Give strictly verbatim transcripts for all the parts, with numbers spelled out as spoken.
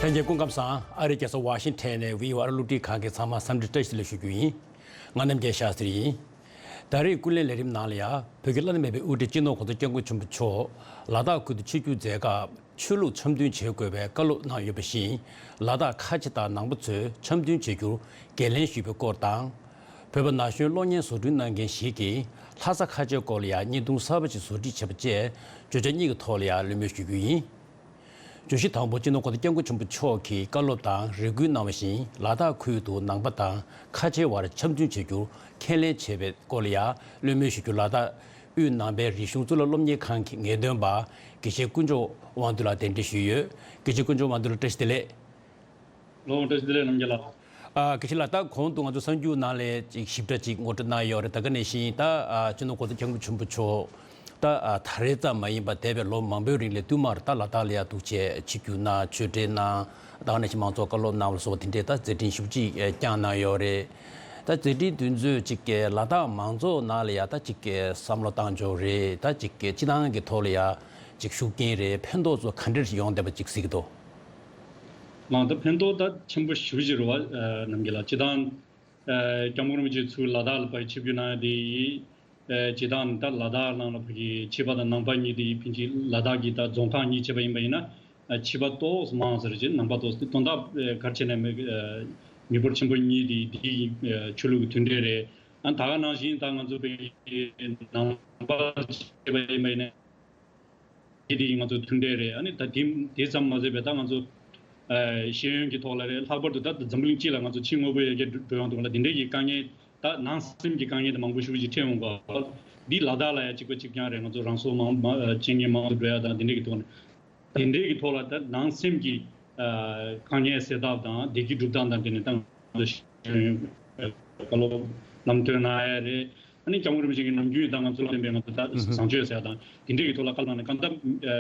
ལྷན་རྒྱས་སྐུ་ཁམས་བཟང་། ཨ་རིའི་རྒྱལ་ས་ཝ་ཤིང་ཊོན་ནས་བྷི་ཨོ་ཨེ་ཨ་རི་གློག་བརྙན་ཁང་གི་ཚང་མ་འཚམས་འདྲི་བཀྲ་ཤིས་བདེ་ལེགས་ཞུ་རྒྱུ་ཡིན། ང་རྣམ་རྒྱལ་ཤཱ་སྟྲི་ཡིན། ད་རེས་ཀུན་གླེང་ལས་རིམ་ནང་ལ་ཡང་བོད་ཀྱི་བླ་ན་མེད་པའི་དབུ་ཁྲིད་སྤྱི་ནོར་གོང་ས་སྐྱབས་མགོན་ཆེན་པོ་མཆོག་ལ་དྭགས་ཁུལ་དུ་ཆིབས་བསྒྱུར་མཛད་སྐབས་ཆོས་ལུགས་འཆམ་མཐུན་བྱེད་དགོས་པའི་བཀའ་སློབ་གནང་ཡོད་པ་བཞིན། ལ་དྭགས་ཁ་ཆེ་དང་ནང་པ་ཚོས་འཆམ་མཐུན་བྱེད་རྒྱུར་འགན་ལེན་ཞུས་པའི་སྐོར་དང་། བོད་པ་ན་གཞོན་གློག་བརྙན་བཟོ་སྐྲུན་གནང་མཁན་ཞིག་གིས་ལྷ་ས་ཁ་ཆེའི་སྐོར་ལ་ཡང་བརྙན་ཐུང་གསར་པ་ཞིག་བཟོ་སྒྲིག་བྱས་པ་བཅས་བརྗོད་བྱ་གཉིས་ཀྱི་ཐོག་ལ་ཡང་བློ་མོལ་ཞུ་རྒྱུ་ཡིན། བརྗོད་གཞི་དང་པོ། སྤྱི་ནོར་གོང་ས་སྐྱབས་མགོན་ཆེན་པོ་མཆོག་གིས་བཀའ་སློབ་དང་རེ་སྐུལ་གནང་བ་བཞིན། ལ་དྭགས་ཁུལ་དུ་ནང་པ་དང་ཁ་ཆེའི་བར་འཆམ་མཐུན་བྱེད་རྒྱུར་ཁས་ལེན་བྱས་པའི་སྐོར་ལ་ཡང་བློ་མོལ་ཞུ་རྒྱུ། ལ་དྭགས་དབུས་ནང་པའི་རིག་གཞུང་གཙུག་ལག་སློབ་གཉེར་ཁང་གི་ངེས་སྟོན་པ་དགེ་བཤེས་དཀོན་མཆོག་དབང་འདུས་ལགས་གདན་འདྲེན་ཞུས་ཡོད། དགེ་བཤེས་དཀོན་མཆོག་དབང་འདུས་ལགས། བཀྲ་ཤིས་བདེ་ལེགས། ལོ་བཀྲ་ཤིས་བདེ་ལེགས། རྣམ་རྒྱལ་ལགས། ཨ། དགེ་བཤེས་ལགས། ད་གོང་དུ་ང་ཚོ་གསར་འགྱུར་ནང་ལ་ཅིག་ཞིབ་ཕྲ་ཅིག་ངོ་སྤྲོད་གནང་ཡོད་རེད། ད་ག་ནང་བཞིན་ད། ཨ། སྤྱི་ནོར་གོང་ས་སྐྱབས་མགོན་ཆེན་པོ་མཆོག་ད། ཨ། ད་རེས་ཙམ་མ་ཡིན་པར་འདས་པའི་ལོ་མང་པོའི་རིང་ལ་བསྟུད་མར་ད་ལ་དྭགས་ལ་ཡང་འདུག་བྱས་ཆིབས་བསྒྱུར་གནང་། ཆོས་འབྲེལ་གནང་། ད་ག་ནང་བཞིན་མང་ཚོགས་བཀའ་སློབ་གནང་བ་ལ་སོགས་པ་དེ་འདྲའི་ད་མཛད་འཕྲིན་ཞེ་པོ་ཅིག་བསྐྱངས་གནང་ཡོད་རེད། ད་མཛད་འཕྲིན་དེ་ཚོས་ཅིག་ལ་དྭགས་མང་ཚོགས་ནང་ལ་ཡང་ད་ཅིག་བསམ་བློ་བཏང་ཕྱོགས་རེད། ད་ཅིག་སྤྱི་བཏང་གི་ཐོག་ལ་ཡང་ཅིག་ཤུགས་རྐྱེན་རེད། ཕན་ཐོགས་ཚོ་ག་འདྲ་ཡོང་བསྡད་པ་ཅིག་གཟིགས་ཀྱི་འདུག། ང་ད་ཕན་ཐོགས་ད་ཆེན་པོ་ཞེ་པོ་ཅིག་རེད་པ། ཨ། རྣམ་རྒྱལ་ལགས། སྤྱིར་བཏང་། ཨ། སྐྱབས་མགོན་རིན་པོ་ཆེ་ཚུར་ལ་དྭགས་ལ་ཕར་ཆིབས་བསྒྱུར་གནང་ཡ་དེ་ཡིས། ཨ། སྤྱིར་བཏང་ད་ལ་དྭགས་ནང་ལ་ཕ་གི་ཕྱི་པ་དང་ནང་པ་གཉིས་དེ་ཕལ་ཆེར་ལ་དྭགས་ཀྱི་ད་རྫོང་ཁག་གཉིས་བྱས་པ་ཡིན་པ་ཡིན་ན། ཨ། ཕྱི་པ་ཏོག་ཙམ་མང་ས་རེད་ཅེ། ནང་པ་ཏོག་ཙམ། དོན་དག་ཨ་ག་རེ་བྱས་ནས་མི་ཨ་མི་འབོར་ཆེན་པོ་གཉིས་དེ་དེའི་ཨ་ཆོས་ལུགས་ཀྱི་མཐུན་འབྲེལ་རེད། ཨ། ད་ག་ནང་བཞིན་ད་ང་ཚོ་ཕ་གི་ནང་པ་བྱས་པ་ཡིན་པ་ཡིན་ན། དེ་དེ་ང་ཚོ་མཐུན་འབྲེལ་རེད། ཨ་ནི་ད་དེ་དེ་ཙམ་མ་ཟད་པའི་ད་ང་ཚོ་ཨ་ཤེས་ཡོན་གྱི་ཐོག་ལ་རེད། ལྷག་པར་དུ་ད་འཛམ་བུ་གླིང་སྤྱི་ལ་ང་ཚོ་ཕྱི་དངོས་པོ་ཡར་རྒྱས་འགྲོ་ཡོང་དུས་ལ་དེ་འདྲའི་གི་དཀའ་ངལ། ད་ནང་སེམས་ཀྱི་དཀའ་ངལ་དེ་མང་པོ་ཞེ་པོ་ཅིག་འཕྲད་ཡོང་གི་ཡོད། འདི་ལ་དྭགས་ལ་ཡང་གཅིག་པ་གཅིག་རྐྱང་རེད། ང་ཚོ་རང་སྲོག་མང་མང་བཅད་མཁན་མང་དུ་འགྲོ་ཡ་དང་དེ་འདྲའི་གི་ཐོག་ནས། དེ་འདྲའི་གི་ཐོག་ལ་ད་ནང་སེམས་ཀྱི་ཨ་དཀའ་ངལ་སེལ་ཐབས་དང་བདེ་སྐྱིད་སྒྲུབ་སྟངས་དང་དེ་ནས་ད་ང་ཚོ་ཤེས་ཡོན་བཀའ་སློབ་ལམ་སྟོན་གནང་ཡ་རེད། ཨ་ནི་སྐྱབས་མགོན་རིན་པོ་ཆེ་གི་ནམ་རྒྱུན་ད་ང་ཚོ་ལ་བསྟན་པའི་ང་ཚོ་ད་བཟང་སྤྱོད་ཟེར་ཡ་དང་དེ་འདྲའི་གི་ཐོག་ལ་བཀའ་སློབ་གནང་ནས། གང་ལྟར་ཨ་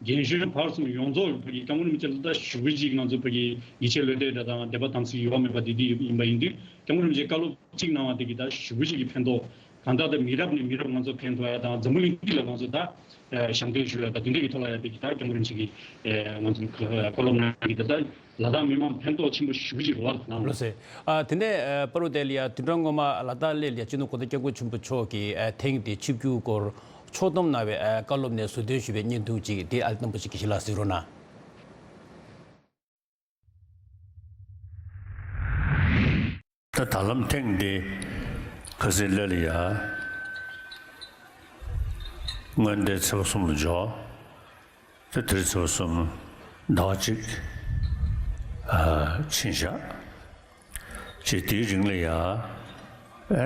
རྒན་གཞོན་བར་གསུམ་ཡོངས་རྫོགས་ཕ་གི་སྐྱབས་མགོན་རིན་པོ་ཆེ་ལ་ད་ཞེ་པོ་ཅིག་ང་ཚོ་ཕ་གི་ཡིད་ཆེས་བློ་གཏད་དང་དད་པ་དམ་ཚིག་ཡོད་མེད་པ་དེ་དེ་ཡིན་པ་ཡིན་དུས། སྐྱབས་མགོན་རིན་པོ་ཆེ་བཀའ་སློབ་གཅིག་གནང་བ་དེ་གིས་ད་ཞེ་པོ་ཅིག་གི་ཕན་ཐོགས། གང་ལྟར་ད་མི་རབས་ནས་མི་རབས་ང་ཚོ་ཕན་ཐོགས་ཡ་དང་འཛམ་བུ་གླིང་སྤྱི་ལ་ང་ཚོ་ད་ཨ་ཞབས་འདེགས་ཞུ་ཡ་དང་དེ་འདྲའི་གི་ཐོག་ལ་ཡ་དེ་གིས་ད་སྐྱབས་མགོན་རིན་པོ་ཆེ་གིས་ཨ་ང་ཚོ་བཀའ་སློབ་གནང་གི་ད་ད་ལ་དྭགས་མི་མང་ཕན་ཐོགས་ཆེན་པོ་ཞེ་པོ་ཅིག་རེད་པ་ལགས། ལགས་སོ། ཨ། དེ་ནས་ཨ་པ་རུ་དེ་ལ་ཡ་བདུན་ཕྲག་སྔོན་མ་ལ་དྭགས་སླེབས་ལ་ཡ་སྤྱི་ནོར་གོང་ས་སྐྱབས་མགོན་ཆེན་པོ་མཆོག་གིས་ཨ་ཐེངས་འདིའི་ཆིབས་བསྒྱུར་སྐོར་ཕྱོགས་བསྡོམས་གནང་བའི་ཨ་བཀའ་སློབ་ནས་ཟུར་འདོན་ཞུས་པའི་བརྙན་ཐུང་ཅིག་དེ་ཨ་རྣམ་པ་ཅིག་གིས་ཞིབ་ལ་གཟིགས་རོགས་གནང་། ད་ད་ལམ་ཐེངས་འདི་ཁ་སང་སླེབས་ལ་ཡ་སྔོན་བརྡའི་ཚེས་པ་གསུམ་ལ་འབྱོར། ད་དེ་རིང་ཚེས་པ་གསུམ་ཟླ་བ་གཅིག་ཨ་ཕྱིན་བཞག། ཅེས་དེའི་རིང་ལ་ཡ་ཨ་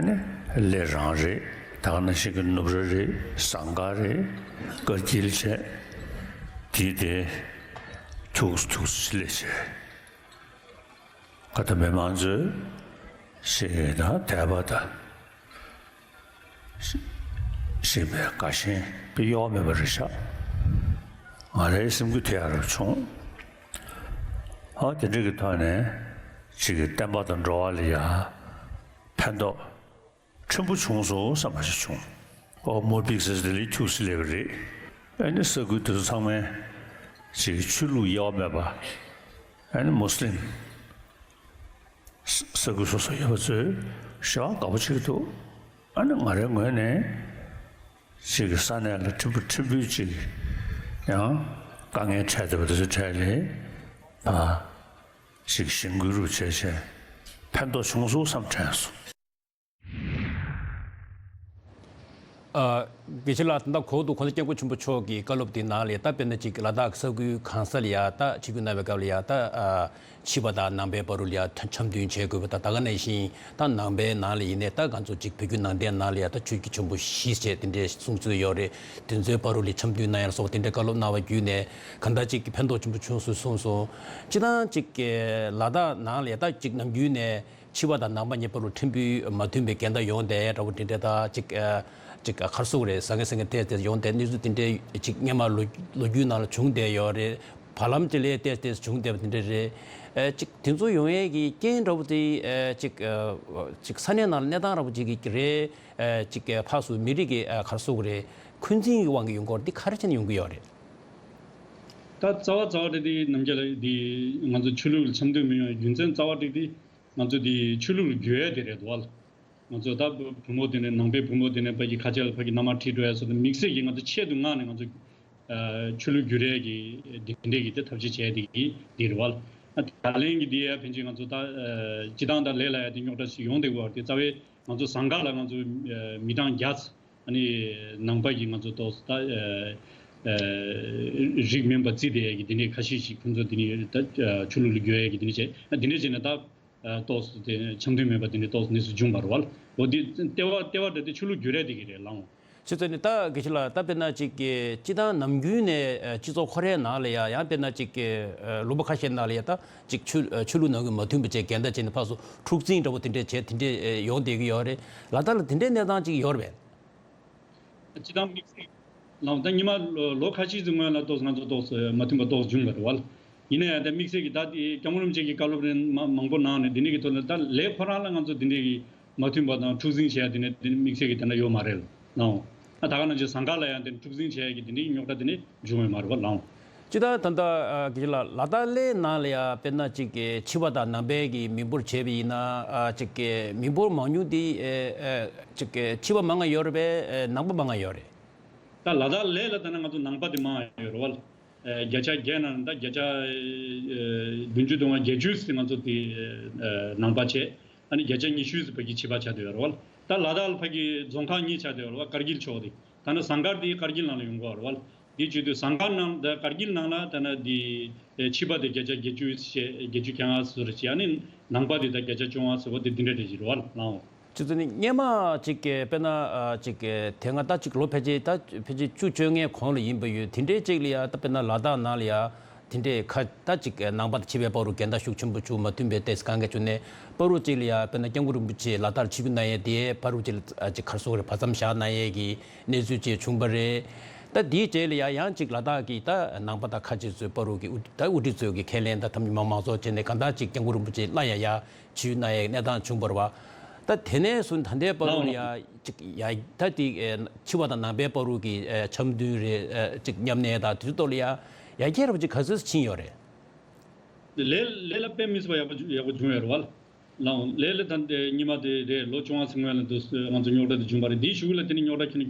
ནི་སླེ་རང་རེད། ད་ག་ནང་བཞིན་གྱི་ནུབ་ར་རེད། ཟངས་དཀར་རེད། དཀར་སྐྱིད་བྱས། དེའི་དེ་ཐུགས་ཐུགས་སུ་སླེ་བྱས། ཁ་ད་མི་མང་ཚོས་ཞིག་དང་དད་པ་དང་། ཞེས་པའི་དགའ་ཞེན་པའི་གཡོ་བ་མེད་པ་རེད་ཤག། ང་རའི་སེམས་འགུལ་ཐེབས་ཡག་རབ་བྱུང་། ཨ། དེ་འདྲ་གི་ཐོག་ནས་ཅིག་གི་བསྟན་པ་དང་འགྲོ་བ་ལ་ཡ་ཕན་ཐོགས་ཕྲན་བུ་བྱུང་སོང་བསམ་པ་ཞིག་བྱུང་། ཨོ་མོ་པིག་ཟེར་དེ་ལས་ཁྱུག་སེ་སླེབས་པ་རེད། ཨ་ནི་ས་ཁུལ་དེ་ཚོ་ཚང་མས་ཅིག་གི་ཆོས་ལུགས་གཡོ་བ་མེད་པ། ཨ་ནི་མུ་སི་ལིམ། ས་ས་ཁུལ་སོ་སོ་ཡོད་པ་ཚོས་ཞེ་དྲག་དགའ་པོ་བྱེད་ཀྱི་འདུག། ཨ་ནི་ང་རའི་ངོས་ནས་ཅིག་གི་ས་གནས་ལ་ཕྲན་བུ་ཕྲན་བུ་ཅིག་ཡང་དཀའ་ངལ་འཕྲད་བསྡད་པ་དེ་ཚོའི་གྲས་ལ་ཨ་ཅིག་གཞན་བརྒྱུད་རུ་བྱས་བྱས་ཕན་ཐོགས་བྱུང་སོང་བསམ་དྲན་སོང་། ཨ། དགེ་བཤེས་ལགས། ད་ལྟ་གོང་དུ་གོང་ས་སྐྱབས་མགོན་ཆེན་པོ་མཆོག་གི་བཀའ་སློབ་དེའི་ནང་ལ་ཡ། ད་དཔེར་ན་ཅིག་ལ་དྭགས་ས་ཁུལ་གང་ས་ལ་ཡ་ད་ཆིབས་བསྒྱུར་གནང་བའི་སྐབས་ལ་ཡ། ད་ཨ་ཕྱི་པ་དང་ནང་པའི་བར་དུ་ལ་ཡ་འཆམ་མཐུན་བྱེད་དགོས་པ་དང་། ད་ག་ནང་བཞིན་ད་ནང་པའི་ནང་ལ་ཡིན་ནའི་ད་ང་ཚོ་ཅིག་བོད་བརྒྱུད་ནང་བསྟན་ནང་ལ་ཡ་ད་ཆོས་བརྒྱུད་ཆེན་པོ་བཞི་བྱས་དེ་འདྲའི་གསུང་ཚུལ་ཡོད་རེད། དེ་ཚོའི་བར་དུ་ལ་འཆམ་མཐུན་གནང་ཡ་ལ་སོགས་པ་དེ་འདྲའི་བཀའ་སློབ་གནང་བ་བརྒྱུད་ནས་གང་ལྟར་ཅིག་ཕན་ཐོགས་ཆེན་པོ་བྱུང་སོང་གསུངས་སོང་། སྤྱིར་བཏང་ཅིག་ལ་དྭགས་ནང་ལ་ཡ་ད་ཅིག་ནམ་རྒྱུན་ནས་ཕྱི་པ་དང་ནང་པ་གཉིས་བར་དུ་ཕྲན་བུ་མ་མཐུན་པའི་འགལ་ཟླ་ཡོང་བསྡད་འདྲ་བོ་དེ་འདྲ། ད་ཅིག་ཨ་ཅིག་ག་རེ་ཟེར་དགོས་རེད། ཟང་ངེ་ཟིང་ངེ་ཏོག་ཙམ་ཡོང་བསྡད་གནས་ཚུལ་དེ་འདྲ་ཅིག་སྔོན་མ་ལོ་ལོ་རྒྱུས་ནང་ལ་བྱུང་བསྡད་ཡོད་རེད། བར་ལམ་དེ་ལ་ཏོག་ཙམ་བྱུང་བསྡད་པ་དེ་འདྲ་རེད། ཨ་ཅིག་དེ་ཚོ་ཡོང་ཡས་ཀྱི་རྐྱེན་འདྲ་བོ་དེ་ཨ་ཅིག་ཨ་ཅིག་ས་གནས་ནང་ལ་གནས་སྟངས་འདྲ་བོ་ཅིག་གི་རེད། ཨ་ཅིག་ཕར་ཚུར་མི་རིགས་ཀྱི་ཨ་ག་རེ་ཟེར་དགོས་རེད། འཁོན་འཛིན་གྱི་དབང་གིས་ཡོང་གི་ཡོད་རེད། འདི་ག་རེ་བྱས་ནས་ཡོང་གི་ཡོད་རེད། ད་རྩ་བ་རྩ་བ་དེ་དེ་ནམ་རྒྱུན་ལ་དེ་ང་ཚོ་ཆོས་ལུགས་ལ་འཆམ་མཐུན་མི་ཡོང་བའི་རྒྱུ་མཚན་རྩ་བ་དེ་དེ་ང་ཚོ་དེ་ཆོས་ལུགས་ལ་འགྱུར་ཡ་དེ་རེད་འདུག་བ། ང་ཚོ་ད་བུ་བུ་མོ་དེ་ནས་ནང་པའི་བུ་མོ་དེ་ནས་ཕ་གི་ཁ་ཆེ་ལ་ཕ་གི་མནའ་མ་ཁྲིད་འགྲོ་ཡ་སོགས་དེ་དམིགས་བསལ་གྱི་ང་ཚོ་ཆེད་དུ་མངགས་ནས་ང་ཚོ་ཆོས་ལུགས་བསྒྱུར་ཡས་ཀྱི་འདི་འདྲས་ཀྱི་དེ་ཐབས་ཤེས་བྱས་དེ་གི་འདི་རེད་བ། ད་ལན་གྱི་འདི་ཡ་ཕན་ཆད་ང་ཚོ་ད་སྤྱི་བཏང་ད་ལས་ལ་ཡ་དེ་རྙོག་དྲ་ཞིག་ཡོང་བསྡད་ཀྱི་བ། དེ་རྩ་བའི་ང་ཚོ་ཟངས་དཀར་ལ་ང་ཚོ་མི་གྲངས་བརྒྱ་ཙམ་ཨ་ནི་ནང་པ་གི་ང་ཚོ་ཏོག་ཙམ་ད་རིགས་མིན་པ་བརྩིས་བསྡད་ཡས་ཀྱི་འདི་འདྲས་ཁ་ཤས་ཤིག་ཁོང་ཚོ་འདི་ནི་ད་ཆོས་ལུགས་ལ་བསྒྱུར་ཡས་ཀྱི་འདི་འདྲས་བྱས་ཨ་འདི་འདྲས་བྱས་ནས་ད། ཏོག་ཙམ་དེ་འཆམ་མཐུན་མེད་པ་དེ་འདྲའི་ཏོག་ཙམ་གནས་ཚུལ་བྱུང་བ་རེད་བ། འོ་དེ་ལྟེ་བ་ལྟེ་བ་འདྲ་དེ་ཆོས་ལུགས་བསྒྱུར་ཡས་དེ་གི་རེད་ལགས། ཕྱི་ཚོད་ནི་ད་དགེ་བཤེས་ལགས། ད་དཔེར་ན་ཅིག་གི་སྤྱི་བཏང་ནམ་རྒྱུན་ནས་སྤྱི་ཚོགས་ཁོ་རའི་ནང་ལ་ཡ་ཡང་དཔེར་ན་ཅིག་གི་ལུང་པ་ཁ་ཤས་ནང་ལ་ཡ་ད་ཅིག་ཆོས་ཆོས་ལུགས་ནང་གི་མ་མཐུན་པ་བཅས་འགལ་ཟླ་བྱས་ནས་ཕར་ཚུར་འཁྲུག་འཛིང་འདྲ་བོ་དེ་འདྲས་བྱས་དེ་འདྲས་ཡོང་བསྡད་ཀྱི་ཡོད་རེད། ལ་དྭགས་ལ་དེ་འདྲའི་གནས་སྟངས་ཅིག་ཡོད་རེད་པས། སྤྱི་བཏང་དམིགས་བསལ་ལའང་ད་ཉི་མ་ལོ་ལོ་ཁ་ཤས་ཙམ་སྔོན་ལ་ཏོག་ཙམ་ང་ཚོ་ཏོག་ཙམ་མ་མཐུན་པ་ཏོག་ཙམ་བྱུང་བ་རེད་བ། ཡིན་ན་ཡང་ད་དམིགས་བསལ་གྱི་ད་དེ་སྐྱབས་མགོན་རིན་པོ་ཆེ་གིས་བཀའ་སློབ་རིམ་མ་མང་པོ་གནང་ནས་འདི་འདྲ་གི་ཐོག་ནས་ད་ལས་ཁོ་རང་ལ་ང་ཚོ་འདི་འདྲ་གི་མ་མཐུན་པ་དང་འཁྲུག་འཛིང་བྱས་ཡ་འདི་འདྲ་འདི་དམིགས་བསལ་གྱི་དེ་འདྲ་ཡོད་མ་རེད་ལགས། ཨ་ད་ག་ནང་བཞིན་ཟངས་དཀར་ལ་ཡང་དེ་འཁྲུག་འཛིང་བྱས་ཡ་གི་འདི་འདྲ་གི་རྙོག་དྲ་འདི་འདྲ་བྱུང་ཡོད་མ་རེད་བ་ལགས། སྤྱིར་བཏང་ད་ལྟ་ཨ་དགེ་བཤེས་ལགས། ལ་དྭགས་གླེ་ནང་ལ་ཡ་དཔེར་ན་ཅིག་གི་ཕྱི་པ་དང་ནང་པའི་གི་མི་འབོར་བྱས་པ་ཡིན་ན་ཨ་ཅིག་གི་མི་འབོར་མང་ཉུང་དེ་ཨེ་ཨེ་ཅིག་གི་ཕྱི་པ་མང་ང་ཡོད་རེད་པས། ཨེ་ནང་པ་མང་ང་ཡོད་རེད། ད་ལ་དྭགས་གླེ་ལ་ལྟ་ན་ང་ཚོ་ནང་པ་དེ་མང་ང་ཡོད་རེད་བ། ཨེ་བརྒྱ་ཆ་བརྒྱ་ནང་ད་བརྒྱ་ཆ་ཨེ་བདུན་ཅུ་དང་བརྒྱད་ཅུ་ཙམ་ང་ཚོ་དེ་ཨེ་ནང་པ་བྱས། ཨ་ནི་བརྒྱ་ཆ་ཉི་ཤུ་ཙམ་ཕ་གི་ཕྱི་པ་ཆགས་བསྡད་ཡོད་རེད་བ། ད་ལ་དྭགས་ལ་ཕ་གི་རྫོང་ཁག་གཉིས་ཆགས་བསྡད་ཡོད་རེད་བ། དཀར་དཀྱིལ་ཕྱོགས་དེ། ད་ནི་ཟངས་དཀར་དེ་དཀར་དཀྱིལ་ནང་ལ་ཡོང་གི་ཡོད་རེད་བ། དེ་བྱེད་དུས་ཟངས་དཀར་ནང་ད་དཀར་དཀྱིལ་ནང་ལ་ད་ནི་དེ་ཨེ་ཕྱི་པ་དེ་བརྒྱ་ཆ་བརྒྱད་ཅུ་བརྒྱད་ཅུ་གྱ་ལྔ་ཙམ་རེད་བྱས། ཨ་ནི་ནང་པ་དེ་ད་བརྒྱ་ཆ་བཅོ་ལྔ་ཙམ་བ་དེ་འདི་འདྲ་འདྲ་ཞིག་རེད་བ་ལགས། སྤྱི་ཚོགས་ནི་སྔོན་མ་ཅིག་གི་དཔེར་ན་ཨ་ཅིག་གི་དེ་སྔ་ད་ཅིག་ལོ་ཕལ་ཆེར་ད་ཕལ་ཆེར་བཅུ་བཅོ་ལྔའི་གོང་ལ་ཡིན་པ་ཡོད། དེ་འདྲའི་ཅིག་ལ་ཡ་ད་དཔེར་ན་ལ་དྭགས་ནང་ལ་ཡ་དེ་འདྲའི་ཁ་ད་ཅིག་ནང་པ་དང་ཕྱི་པའི་བར་དུ་འགལ་ཟླ་ཤུགས་ཆེན་པོ་བྱུང་མ་མཐུན་པའི་ཏོག་ཙམ་དཀའ་ངལ་བྱུང་ནས་བར་དུ་ཅིག་ལ་ཡ་དཔེར་ན་སྐྱབས་མགོན་རིན་པོ་ཆེ་ལ་དྭགས་ཆིབས་བསྒྱུར་གནང་ཡས་དེའི་བར་དུ་ཅིག་ལ་ཨ་ཅིག་ག་རེ་ཟེར་དགོས་རེད། བར་མཚམས་བཞག་གནང་ཡས་ཀྱི་གནས་ཚུལ་ཅིག་བྱུང་བ་རེད། ད་དེའི་རྗེས་ལ་ཡ་ཡང་ཅིག་ལ་དྭགས་ཀྱི་ད་ནང་པ་དང་ཁ་ཆེ་ཚོའི་བར་དུ་གི་ཨུ་ད་དབུ་ཁྲིད་ཚོས་ཀྱི་ཁས་ལེན་དང་འཐབ་ཉུལ་མང་མང་ཚོགས་བྱས་ནས་གང་ལྟར་ཅིག་སྐྱབས་མགོན་རིན་པོ་ཆེ་སླར་ཡང་ཡ་ཆིབས་བསྒྱུར་གནང་ཡའི་གནས་སྟངས་བྱུང་བ་རེད་བ། ད་དེ་ནས་བཟུང་ད་ལྟའི་བར་དུ་ལ་ཡ་ཅིག་ཡ་ད་དེ་ཨེ་ཕྱི་པ་དང་ནང་པའི་བར་དུ་གི་ཨེ་འཆམ་མཐུན་རེད། ཨེ་ཅིག་མཉམ་གནས་དང་དེ་ཚོའི་ཐོག་ལ་ཡ་ཡར་རྒྱས་རབ་ཅིག་ག་ཚོད་ཕྱིན་ཡོད་རེད། ལས་ལས་ལ་དཔེ་མི་སྲིད་པ་ཡག་པོ་ཡག་པོ་བྱུང་ཡོད་རེད་བ། ལའང་ལས་ལ་ད་ལྟའི་ཉི་མ་དེ་རེད། ལོ་བཅོ་ལྔ་ཙམ་སྔོན་ལ་དུ་ང་ཚོ་རྙོག་དྲ་དེ་བྱུང་བ་རེད། དེའི་གཞུག་ལ་དེ་ནི་རྙོག་དྲ་ཁྱོན་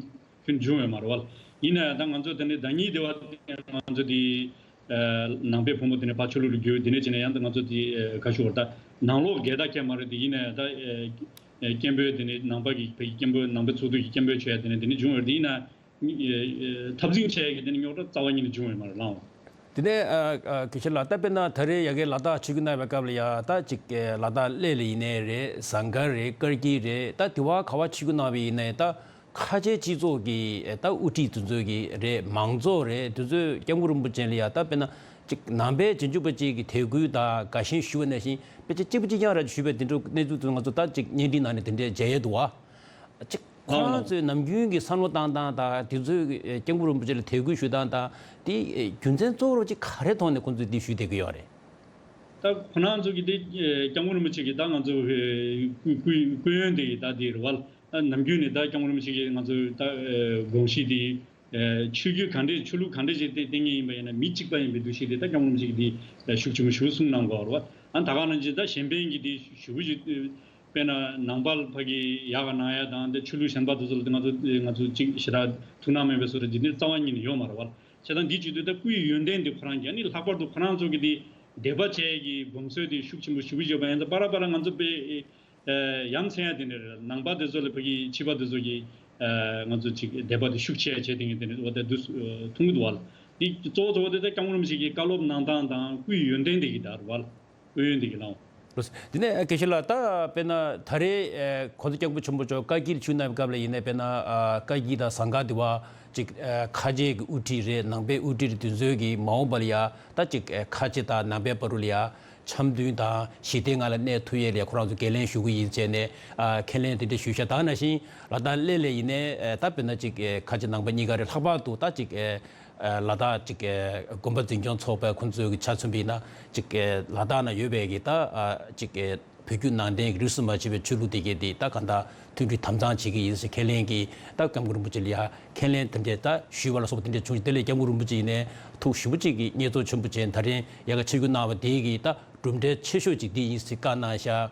ཁྱོན་བྱུང་ཡོད་མ་རེད་བ། ཡིན་ན་ཡང་ད་ང་ཚོ་དེ་ནི་ཟླ་ཉིན་དེ་བ་དེ་ང་ཚོ་དེ་ནང་པའི་བུ་མོ་དེ་ནས་ཕར་ཆོས་ལུགས་ལ་བསྒྱུར། དེ་ནས་བྱས་ནས་ཡང་ད་ང་ཚོ་དེ་ག་ཞུ་བར་ད་ནང་ལོགས་འགལ་ཟླ་ཁྱད་མ་རེད། དེ་ཡིན་ན་ཡང་ད་སྐད་འབོད་དེ་ནས་ནང་པ་གི་བོད་ཀྱི་སྐད་འབོད་ནང་པའི་ཚོགས་འདུ་གི་སྐད་འབོད་བྱས་དེ་ནས་དེ་ནས་བྱུང་བ་རེད། དེ་ཡིན་ན། འཐབ་འཛིང་བྱས་ཀྱི་དེ་ནི་རྙོག་དྲ་རྩ་བ་ཉིད་ནས་བྱུང་བས་མ་རེད་ལགས། དེ་ནས་ཨ་ཨ་དགེ་བཤེས་ལགས། ད་དཔེར་ན་ད་རེས་ཡ་གི་ལ་དྭགས་ཆིབས་བསྒྱུར་གནང་བའི་སྐབས་ལ་ཡ་ད་ཅིག་ལ་དྭགས་གླེ་ལ་ཡིན་ནའི་རེད། ཟངས་དཀར་རེད། དཀར་དཀྱིལ་རེད། ད་དེ་བ་ག་བ་ཆིབས་བསྒྱུར་གནང་བ་ཡིན་ནའི་ད་ཁ་ཆེ་སྤྱི་ཚོགས་ཀྱི་ད་དབུ་ཁྲིད་དེ་ཚོ་གི་རེད། མང་ཚོགས་རེད། དེ་ཚོས་སྐྱབས་མགོན་རིན་པོ་ཆེ་ལ་ཡ་ད་དཔེར་ན་ཅིག་ནང་པའི་རྗེས་འཇུག་པ་ཅིག་གི་དད་གུས་དང་དགའ་ཞེན་ཞུ་བ་ནང་བཞིན་དཔེ་ཆ་གཅིག་པ་གཅིག་རྐྱང་རང་ཞུས་པའི་དེ་འདྲ་གནས་ཚུལ་དེ་ཚོ་ང་ཚོ་ད་ཅིག་བརྙན་འཕྲིན་ནང་ནས་དེ་འདྲའི་མཇལ་ཡས་འདུག་བ། ཅིག་ཁོ་རང་ཚོའི་ནམ་རྒྱུན་གྱི་བསམ་བློ་བཏང་སྟངས་དང་དེ་ཚོའི་སྐྱབས་མགོན་རིན་པོ་ཆེ་ལ་དད་གུས་ཞུ་སྟངས་དང་དེ་རྒྱུ་མཚན་གཙོ་བོ་ཅིག་ག་རེ་ཐོག་ནས་ཁོང་ཚོས་འདི་ཞུས་བསྡད་ཀྱི་ཡོད་རེད། ད་ཁོ་རང་ཚོ་གི་དེ་སྐྱབས་མགོན་རིན་པོ་ཆེ་གི་ད་ང་ཚོ་སྐུ་སྐུ་སྐུ་ཡོན་དེ་ད་དེ་རེད་བ། ནམ་རྒྱུན་ནས་ད་སྐྱབས་མགོན་རིན་པོ་ཆེ་གི་ང་ཚོ་ད་དགོངས་གཞི་དེ་ཆོས་བརྒྱུད་ག་འདྲས་ཆོས་ལུགས་ག་འདྲས་ཅིག་བསྟེན་མཁན་ཡིན་པ་ཡིན་ན་མི་གཅིག་པ་ཡིན་པའི་འདུ་ཤེས་དེ་ད་སྐྱབས་མགོན་རིན་པོ་ཆེ་གི་དེ་ཤུགས་ཆེན་པོ་ཞེ་པོ་གསུངས་གནང་དགོས་རེད་བ། ཨ་ད་ག་ནང་བཞིན་ད་གཞན་ཕན་གྱི་དེ་ཞུ་བ་ཞིག་དཔེར་ན་ནང་པ་ལ་ཕ་གི་ཡག་ག་གནང་ཡ་དང་། དེ་ཆོས་ལུགས་གཞན་པ་དེ་ཚོ་ལ་དེ་ང་ཚོ་ང་ཚོ་གཅིག་ཞེ་དྲག་ཐུགས་སྣང་མེད་པའི་བཟོ་འདྲ་འདི་འདིར་རྩ་བ་ཉིད་ནས་ཡོད་མ་རེད་བ། བྱས་ཙང་འདི་བྱེད་དུས་ད་སྐུའི་ཡོན་ཏན་དེ་ཁོ་རང་གིས་ཨ་ནི་ལྷག་པར་དུ་ཁོ་རང་ཚོ་གི་དེ་དད་པ་བྱས་ཀྱི་སྒོམ་སྲོལ་དེ་ཤུགས་ཆེན་པོ་ཞེ་པོ་ཡོད་པ་ཡིན་ཙང་། པ་ར་པ་ར་ང་ཚོ་དཔེ་ཡ་མཚན་ཡ་དེ་འདྲ་རེད། ནང་པ་དེ་ཚོ་ལ་ཕ་གི་ཕྱི་པ་དེ་ཚོ་གི་ང་ཚོ་གཅིག་དད་པ་དེ་ཤུགས་ཆེ་ཡ་བྱས་དེ་ངས་དེ་འདྲ་འོ་དེ་འདུག་མཐོང་གི་འདུག་བ། འདི་གཙོ་བོ་གཙོ་བོ་དེ་ད་སྐྱབས་མགོན་རིན་པོ་ཆེ་གི་བཀའ་སློབ་གནང་སྟངས་དང་སྐུའི་ཡོན་ཏན་དེ་གི་ད་རེད་བ། སྐུ་ཡོན་དེ་གི་ལའོ། ལགས། དེ་ནས་དགེ་བཤེས་ལགས། ད་དཔེར་ན་ད་རེས་ཨེ་གོང་ས་སྐྱབས་མགོན་ཆེན་པོ་མཆོག་བཀའ་དཀྱིལ་ཆིབས་བསྒྱུར་གནང་བའི་སྐབས་ལ་ཡིན་ནའི་དཔེར་ན་ཨ་བཀའ་དཀྱིལ་དང་ཟངས་དཀར་དེ་བ་ཅིག་ཨེ་ཁ་ཆེ་གི་དབུ་ཁྲིད་རེད། ནང་པའི་དབུ་ཁྲིད་རེད། དེ་ཚོའི་གི་མ་འོངས་པ་ལ་ཡ་ད་ཅིག་ཨེ་ཁ་ཆེ་དང་ནང་པའི་བར་དུ་ལ་ཡ་འཆམ་མཐུན་དང་ཞི་བདེའི་ངང་ལ་གནས་ཐུབ་ཡས་ལ་ཡ་ཁོ་རང་ཚོ་འགན་ལེན་ཞུ་གི་ཡིན་བྱས་ནས་ཨ་ཁས་ལེན་དེ་འདྲ་ཞུས་ཤག་ད་ནང་བཞིན་ལ་དྭགས་གླེ་ལ་ཡིན་ནའི་ཨེ་ད་དཔེར་ན་ཅིག་ཨེ་ཁ་ཆེ་ནང་པ་གཉིས་ཀ་རེད། ལྷག་པར་དུ་ད་ཅིག་ཨེ། ལ་དྭགས་ཅིག་གི་དགོན་པ་འཛིན་སྐྱོང་ཚོགས་པའི་ཁོང་ཚོའི་གི་ཆ་མཚོན་པ་ཡིན་ན་ཅིག་གི་ལ་དྭགས་ན་ཡོད་པའི་གི་ད་ཅིག་གི་ བོད་བརྒྱུད་ནང་བསྟན་གྱི་རིས་སུ་མ་ཆད་པའི་ཆོས་ལུགས་དེ་གའི་དེ་ད་གང་ལྟར་མཐུན་སྒྲིལ་དམ་གཙང་བྱེད་ཀྱི་ཡིན་ཟེར་ཁས་ལེན་གྱིས། ད་སྐྱབས་མགོན་རིན་པོ་ཆེ་ལ་ཡ་ཁས་ལེན་དེ་འདྲས་ད་ཞུས་པ་ལ་སོགས་པ་དེ་འདྲས་བྱུང་ཞིང་། དེ་ལས་སྐྱབས་མགོན་རིན་པོ་ཆེ་ཡིན་ནའི་ཐུགས་ཞིབ་པོ་གཅིག་གིས་མཉེས་གསོག་ཆེན་པོ་བྱས་ད་རིང་ཡ་ག་ཆིབས་བསྒྱུར་གནང་བ་དེ་གིས་ད་གྲུབ་འབྲས་ཆེ་ཤོས་གཅིག་དེ་ཡིན་ཟེར་བཀའ་གནང་ཤག་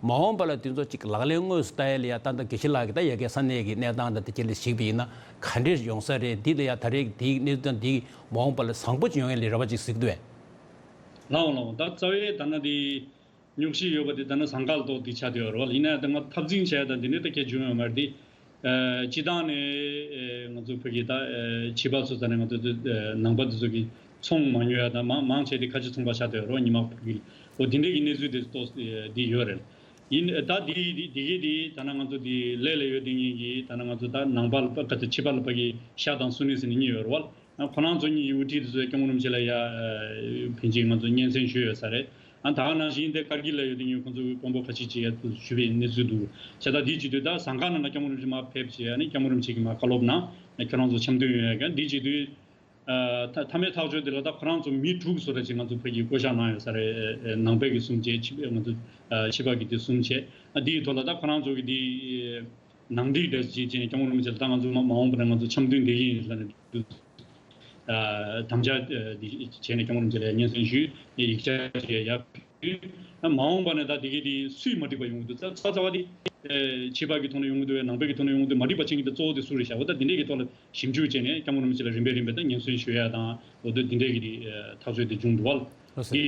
མ་འོངས་པ་ལ་དེ་ཚོ་གཅིག་ལག་ལེན་དངོས་སུ་བསྟར་ཡ་ལ་ཡ་ད་ལྟ་དགེ་བཤེས་ལགས་ཀྱིས་ད་ཡ་གའི་ས་གནས་ཀྱི་གནས་སྟངས་དང་དེ་ག་ལ་གཞིགས་པ་ཡིན་ན་ག་འདྲས་ཡོང་ས་རེད། འདི་ལ་ཡ་ད་རེས་དེའི་གནས་ཚུལ་དང་དེའི་མ་འོངས་པ་ལ་བཟང་པོ་ཅིག་ཡོང་ཡ་ལ་རེ་བ་ཅིག་གཟིགས་འདུག་གས། ལགས་འོང་ལགས་འོང་། ད་རྩ་བའི་ད་ན་དེ་རྙོག་གཞི་ཡོད་པ་དེ་ད་ནི་ཟངས་དཀར་ལ་གཏོགས་དེ་ཆགས་བསྡད་ཡོད་རེད་བ། ཡིན་ན་ད་ང་འཐབ་འཛིང་བྱས་དང་དེ་ནས་ད་གལ་བྱུང་ཡོད་མ་རེད་དེ། ཨ་སྤྱི་བཏང་ནས་ཨ་ང་ཚོ་བོད་ཀྱི་ད་ཨ་བྱིས་པ་ཚོ་ད་ནི་ང་ཚོ་དེ་ཨ་ནང་པ་དེ་ཚོ་གི་ཚོང་མ་ཉོ་ཡ་ད་མང་མང་ཆེ་དེ་ཁ་ཆེ་ཚོང་པ་ཆགས་བསྡད་ཡོད་རེད་བ། ཉི་མ་བོད་ཀྱི་འོ་དེ་འདྲས་ཀྱི་གནས་ཚུལ་དེ་ཏོག་ཙམ་དེ་ཡོད་རེད། ཡིན་ད་དེ་དེ་དེ་གས་དེ་ད་ནི་ང་ཚོ་དེ་ལས་ལས་ཡོད་དེ་ངེད་ཀྱི་ད་ནི་ང་ཚོ་ད་ནང་པ་ལ་ཕ་ག་ཚོད་བྱིས་པ་ལ་ཕ་གི་ཤ་དང་སུན་ནི་ཟེར་ནི་གཉིས་ཡོད་རེད་བ། ཨ་ཁོ་རང་ཚོ་གཉིས་ཀྱི་དབུ་ཁྲིད་དེ་ཚོས་སྐྱབས་མགོན་རིན་པོ་ཆེ་ལ་ཡ་ཨ་ཕན་ཆད་ང་ཚོ་སྙན་སེང་ཞུས་ཡོད་ས་རེད། ཨ་ད་ག་ནང་བཞིན་དེ་ཀར་གིལ་ལ་ཡོད་དེ་ངས་ཁོ་ཚོ་དཔོན་པོ་ཁ་ཤས་ཅིག་ཡ་ཞུས་པའི་གནས་ཚུལ་འདུག་བྱས་ད་དེ་བྱེད་དུས་ད་ཟངས་དཀར་ནང་ལ་སྐྱབས་མགོན་རིན་པོ་ཆེ་མར་ཕེབས་བྱས་ཨ་ནི་སྐྱབས་མགོན་རིན་པོ་ཆེ་གིས་མར་བཀའ་སློབ་གནང་། ཁྱོད་རང་ཚོ་འཆམ་མཐུན་ཡོང་ཡ་ག་འདི་བྱེད་དུས་ཨ་ད་མཐའ་མའི་ཐག་གཅོད་དེ་ལ་ད་ཁོ་རང་ཚོ་མི་དྲུག་བཟོ་འདྲ་ཅིག་ང་ཚོ་ཕ་གིར་བསྐོ་བཞག་གནང་ཡོད་ས་རེད། ཨ་ནང་པའི་གི་གསུམ་བྱས་ཕྱི་པའི་ང་ཚོ་ཨ་ཕྱི་པ་གི་དེ་གསུམ་བྱས། ཨ་འདིའི་ཐོག་ལ་ད་ཁོ་རང་ཚོ་གི་དེ་ནང་འགྲིག་འདྲ་ཅིག་བྱས་ནས་སྐྱབས་མགོན་རིན་པོ་ཆེ་ལ་ད་ང་ཚོ་མ་མ་འོངས་པ་ན་ང་ཚོ་འཆམ་མཐུན་བསྡད་ཀྱི་ཡིན་ཟེར་ནས་འདུག་ཨ་དམ་བཅའ་ཨ་འདི་བྱས་ནས་སྐྱབས་མགོན་རིན་པོ་ཆེ་ལ་སྙན་སེང་ཞུས། ཡིག་ཆ་ཞིག་ཡར་ཕུལ། ཨ་མ་འོངས་པ་ནས་ད་དེ་གའི་དེ་སུས་མ་འགྲིག་པ་ཡོང་གི་འདུག་རྩ་རྩ་བ་དེ་ཨ་ཕྱི་པ་གི་ཐོག་ནས་ཡོང་གི་འདུག་བས་ནང་པའི་གི་ཐོག་ནས་ཡོང་གི་འདུག་མ་འགྲིག་པ་ཕྱིན་གི་འདུག་གཙོ་བོ་དེ་སུ་རེད་བཞག་འོ་ད་དེ་འདྲས་ཀྱི་ཐོག་ལ་ཞིབ་འཇུག་བྱས་ནས་སྐྱབས་མགོན་རིན་པོ་ཆེ་ལ་རིམ་པས་རིམ་པས་ད་སྙན་སེང་ཞུ་ཡ་དང་འོ་ད་དེ་འདྲས་ཀྱི་དེ་ཨ་ཐག་གཅོད་དེ་བྱུང་འདུག་བ། ལགས་སོ། དེ་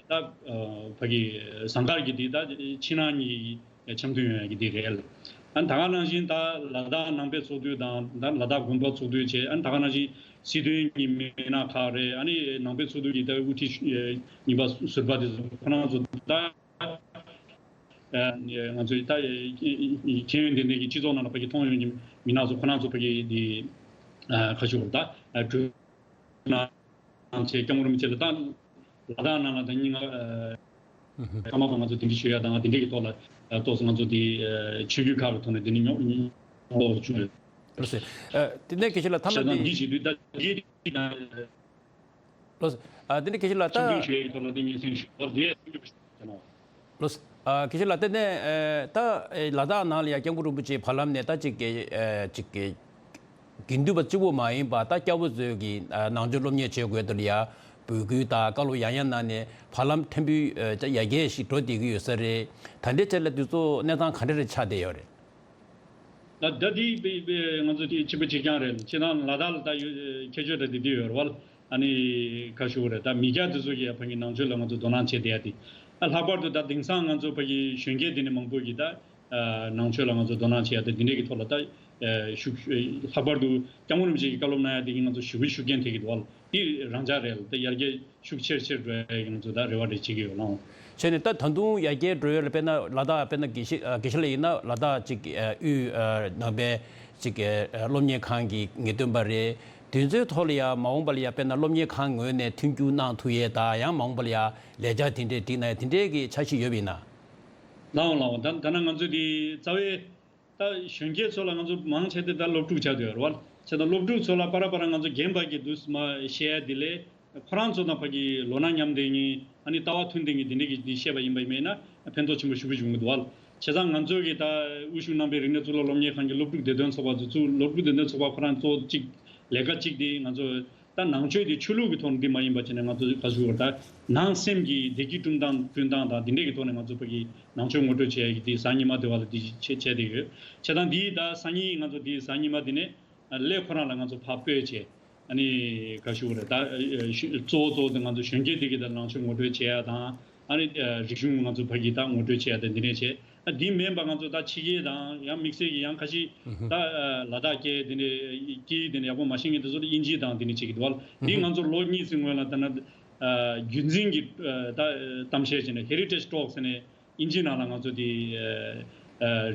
ད་ཨ་ཕ་གི་ཟངས་དཀར་གི་དེ་ད་ཕྱི་ནང་གཉིས་འཆམ་མཐུན་ཡོང་ཡ་གི་དེ་རེད། ཨ་ད་ག་ནང་བཞིན་ད་ལ་དྭགས་ནང་པའི་ཚོགས་འདུ་དང་ད་ལ་དྭགས་དགོན་པ་ཚོགས་འདུ་བྱས། ཨ་ད་ག་ནང་བཞིན་སྲིད་དོན་གྱི་མི་སྣ་ཁག་རེད། ཨ་ནི་ནང་པའི་ཚོགས་འདུ་གི་ད་དབུ་ཁྲིད་ཨ་གཉིས་པ་ཟུར་པ་དེ་ཚོ་ཁོ་རང་ཚོ་ད་ཨ་ང་ཚོའི་ད་ཨ་ཁྱད་ཡོན་ལྡན་ལྡན་གྱི་སྤྱི་ཚོགས་ནང་ལ་ཕ་གི་མཐོང་ཡོང་གི་མི་སྣ་ཚོ་ཁོ་རང་ཚོ་ཕ་གི་དེ་ཨ་ཁ་ཤོར་ད་ཨ་གྲོས་གནང་བྱས་སྐྱབས་མགོན་རིན་པོ་ཆེ་ལ་ད་ལ་དྭགས་ནང་ལ་ད་ཉིན་ལྔ་ཨ་ཨུ་ཧུ། ཀརྨ་པ་ང་ཚོ་གདན་འདྲེན་ཞུ་ཡ་དང་དེ་འདྲས་ཀྱི་ཐོག་ལ་ཨ་ཏོག་ཙམ་ང་ཚོ་དེ་ཨ་ཆོས་བརྒྱུད་ཁག་གི་ཐོག་ནས་དེ་ནི་ཉོ་ཉོ་ཉོ་བྱུང་ཡོད། ལགས་སོ། ཨ་དེ་ནས་དགེ་བཤེས་ལགས་ཐ་ན་བྱས་ཙང་དེ་འདི་བྱེད་དུས་ད་དེ་ལགས་སོ། ཨ་དེ་ནས་དགེ་བཤེས་ལགས་ད་ཆོས་བརྒྱུད་ཞུ་ཡ་གི་ཐོག་ལ་དེ་སྙན་སེང་ཞུ་བར་དེ་སེམས་འགུལ་བྱུང་ཡོད། ལགས་སོ། ཨ་དགེ་བཤེས་ལགས་དེ་ནས་ཨ་ད་ལ་དྭགས་ནང་ལ་ཡ་སྐྱབས་མགོན་རིན་པོ་ཆེ་བར་ལམ་ནས་ད་ཅིག་གི་ཨ་ཅིག་གི་དགེ་འདུན་པ་གཅིག་པོ་མ་ཡིན་པ་ད་སྐྱ་བོ་ཚོས་ཀྱི་ཨ་ནང་ཆོས་སློབ་གཉེར་བྱེད་དགོས་དོན་ལ་ཡ་འབོད་སྐུལ་དང་བཀའ་སློབ་ཡང་ཡང་གནང་ནས་བར་ལམ་ཕྲན་བུ་ཨ་ཡར་རྒྱས་ཤིག་འགྲོ་བསྡད་ཀྱི་ཡོད་ས་རེད། ད་ལྟའི་ཆར་ལ་དུས་ཚོད་གནས་སྟངས་ག་འདྲ་རེ་ཆགས་བསྡད་ཡོད་རེད། ད་ད་འདི་པའི་པའི་ང་ཚོ་དེ་ཕྱི་པོ་ཕྱི་རྐྱང་རེད། ཕྱི་ནང་ལ་དྭགས་ལ་ད་ཡོད་ཁྱད་ཆོས་ད་འདི་འདི་ཡོད་རེད་བ། ཨ་ནི་ཁ་ཤུ་རེད། ད་མི་སྐྱ་དེ་ཚོ་གིས་ཕ་གི་ནང་ཆོས་ལ་ང་ཚོ་དོ་སྣང་བྱེད་བསྡད་ཡ་དེ། ཨ་ལྷག་པར་དུ་ད་དེང་སང་ང་ཚོ་ཕ་གི་གཞོན་སྐྱེས་དེ་ནས་མང་པོ་གིས་ད་ཨ་ནང་ཆོས་ལ་ང་ཚོ་དོ་སྣང་བྱེད་ཡ་དེ་འདི་འདྲས་ཀྱི་ཐོག་ལ་ད་ཨ་ཤུགས་ལྷག་པར་དུ་སྐྱབས་མགོན་རིན་པོ་ཆེ་གིས་བཀའ་སློབ་གནང་ཡ་དེ་གིས་ང་ཚོ་ཞེ་པོ་ཤུགས་རྐྱེན་ཐེབས་ཀྱི་འདུག་བ། འདི་རང་འཇགས་རེད། ད་ཡར་རྒྱས་ཤུགས་ཆེར་ཆེར་འགྲོ་ཡ་ཡིན་ཚོད་ད་རེ་བ་རེ་བྱེད་ཀྱི་ཡོད་ལགས། བྱས་ནས་ད་ད་དུང་ཡར་རྒྱས་འགྲོ་ཡ་ལ་དཔེར་ན་ལ་དྭགས་དཔེར་ན་དགེ་བཤེས་ཨ་དགེ་བཤེས་ལགས་ཡིན་ན་ལ་དྭགས་ཅིག་ཨ་དབུས་ཨ་ནང་པའི་ཅིག་ཨ་སློབ་གཉེར་ཁང་གི་ངེས་སྟོན་པ་རེད། དེ་ཚོའི་ཐོག་ལ་ཡང་མ་འོངས་པ་ལ་ཡང་དཔེར་ན་སློབ་གཉེར་ཁང་ངོས་ནས་མཐུན་འགྱུར་གནང་ཐུབ་ཡས་དང་ཡང་མ་འོངས་པ་ལ་ཡང་ལས་འཆར་དེ་འདྲས་བསྒྲིགས་གནང་ཡས་དེ་འདྲས་ཀྱི་འཆར་གཞི་ཡོད་པ་ཡིན་ན། ལགས་འོང་ལགས་འོང་། ད་ད་ནང་ང་ཚོས་དེ་རྩ་བའི་ད་གཞོན་སྐྱེས་ཚོ་ལ་ང་ཚོ་མང་ཆེ་དེ་ད་སློབ་ཕྲུག་ཆགས་བསྡད་ཡོད་རེད་བ། བྱས་ཙང་སློབ་ཕྲུག་ཚོ་ལ་པ་ར་པ་ར་ང་ཚོ་རྒན་པ་གི་དུས་སུ་མ་བཤད་ཡ་དེ་ལས་ཁོ་རང་ཚོ་དང་ཕ་གི་ལོ་ན་མཉམ་ལྡན་གྱི་ཨ་ནི་ལྟ་བ་མཐུན་ལྡན་གྱི་དེ་འདྲས་ཀྱི་དེ་བཤད་པ་ཡིན་པ་ཡིན་ན་ཕན་ཐོགས་ཆེན་པོ་ཞེ་པོ་ཅིག་ཡོང་གི་འདུག་བ། བྱས་ཙང་ང་ཚོ་གི་ད་དབུས་གཞུང་ནང་པའི་རིག་གནས་གཙུག་ལག་སློབ་གཉེར་ཁང་གི་སློབ་ཕྲུག་བདེ་དོན་ཚོགས་པ་ཚོ་ཚུར་སློབ་ཕྲུག་བདེ་དོན་ཚོགས་པ་ཁོ་རང་གཙོ་བོ་གཅིག་ལས་ཀ་གཅིག་དེ་ང་ཚོ་ད་ནང་ཆོས་དེ་ཆོས་ལུགས་ཀྱི་ཐོག་ནས་འདི་མ་ཡིན་པ་བྱས་ནས་ང་ཚོ་ག་ཚོད་ད་ནང་སེམས་ཀྱི་བདེ་སྐྱིད་བསྐྲུན་སྟངས་བསྐྲུན་སྟངས་དང་འདི་འདྲས་ཀྱི་ཐོག་ནས་ང་ཚོ་ཕ་གི་ནང་ཆོས་ངོ་སྤྲོད་བྱེད་ཡ་གི་དེ་གཟའ་ཉི་མ་དེ་བ་ལ་དེ་བྱེད་བྱས་བསྡད་ཡོད། བྱས་ཙང་འདི་ད་སང་ཉིན་ང་ཚོ་དེ་གཟའ་ཉི་མ་དེ་ནས་སླེ་ཁོ་རང་ལ་ང་ཚོ་ཕར་སྤོས་བྱས་ཨ་ནི་ག་ཞུ་དགོས་རེད། ད་གཙོ་བོ་གཙོ་བོ་དེ་ང་ཚོ་གཞོན་སྐྱེས་དེ་གི་ད་ནང་ཆོས་ངོ་སྤྲོད་བྱེད་ཡ་དང་ཨ་ནི་རིག་གཞུང་ང་ཚོ་ཕ་གི་ད་ངོ་སྤྲོད་བྱེད་ཡ་དེ་འདི་འདྲས་བྱས། ཨ་འདི་མིན་པ་ང་ཚོ་ད་ཕྱི་རྒྱལ་དང་ཡང་དམིགས་བསལ་གྱི་ཡང་ཁ་ཤས་ད་ལ་དྭགས་སྐད་དེ་འདྲས་སྐད་ཡིག་དེ་འདྲས་ཡག་པོ་མ་ཤེས་མཁན་དེ་ཚོ་ལ་དབྱིན་ཇི་དང་དེ་འདྲས་བྱེད་ཀྱི་འདུག་བ། འདི་ང་ཚོ་ལོ་གཉིས་ཙམ་སྔོན་ལ་ད་ན་རྒྱུན་འཛིན་གྱི་ད་གཏམ་བཤད་བྱས་ནས་Heritage Talk ཟེར་ནས་དབྱིན་ཇི་ནང་ལ་ང་ཚོ་དེ་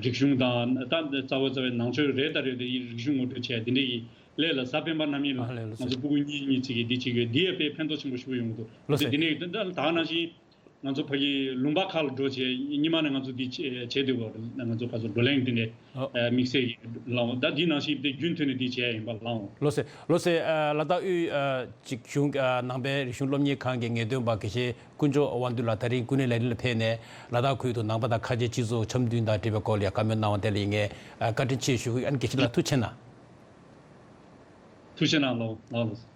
རིག་གཞུང་དང་ད་རྩ་བ་རྩ་བའི་ནང་ཆོས་རེད་ད་རེད་དེ་རིག་གཞུང་ངོ་སྤྲོད་བྱས་དེ་འདྲས་ཀྱི་སླེ་ལ་གཟའ་སྤེན་པ་རྣམ་གཉིས་ལ་ང་ཚོ་ཕྲུ་གུ་གཉིས་གཉིས་ཙམ་གྱིས་འདི་བྱེད་ཀྱི་ཡོད། འདི་ཡ་དཔེ་ཕན་ཐོགས་ཆེན་པོ་ཞེ་པོ་ཡོང་གི་འདུག་འདི་འདི་ནས་ད་ག་ནང་བཞིན། ང་ཚོ་ཕ་གི་ལུང་པ་ཁག་ལ་འགྲོ་བྱས་ཉི་མ་ནས་ང་ཚོ་འདི་བྱས་བྱས་སྡོད་པ་རེད། ང་ཚོ་ག་ཚོད་བགྲོ་གླེང་དེ་འདྲ་ཨོ། དམིགས་བསལ་གྱི་ལངས། ད་འདི་ནང་བཞིན་དེ་རྒྱུན་མཐུད་ནས་འདི་བྱས་ཡིན་པ་ལངས། ལགས་སེ། ལགས་སེ། ལ་དྭགས་དབུས་ཅིག་གཞུང་ནང་པའི་རིག་གཞུང་སློབ་གཉེར་ཁང་གི་ངེས་སྟོན་པ་དགེ་བཤེས་དཀོན་མཆོག་དབང་འདུས་ལགས་ད་རིང་ཀུན་གླེང་ལས་རིམ་ལ་ཕེབས་ནས་ལ་དྭགས་ཁུལ་དུ་ནང་པ་དང་ཁ་ཆེ་སྤྱི་ཚོགས་འཆམ་མཐུན་དང་འབྲེལ་བའི་སྐོར་ལ་བཀའ་མོལ་གནང་བ་དེ་ལ་ཡིན་ངེས་བཀའ་དྲིན་ཆེ་ཞུ་གི། ཨ་ནི་དགེ་བཤེས་ལགས་ཐུགས་རྗེ་གནང་། ཐུགས་རྗེ་གནང་ལགས། ལགས་ལགས།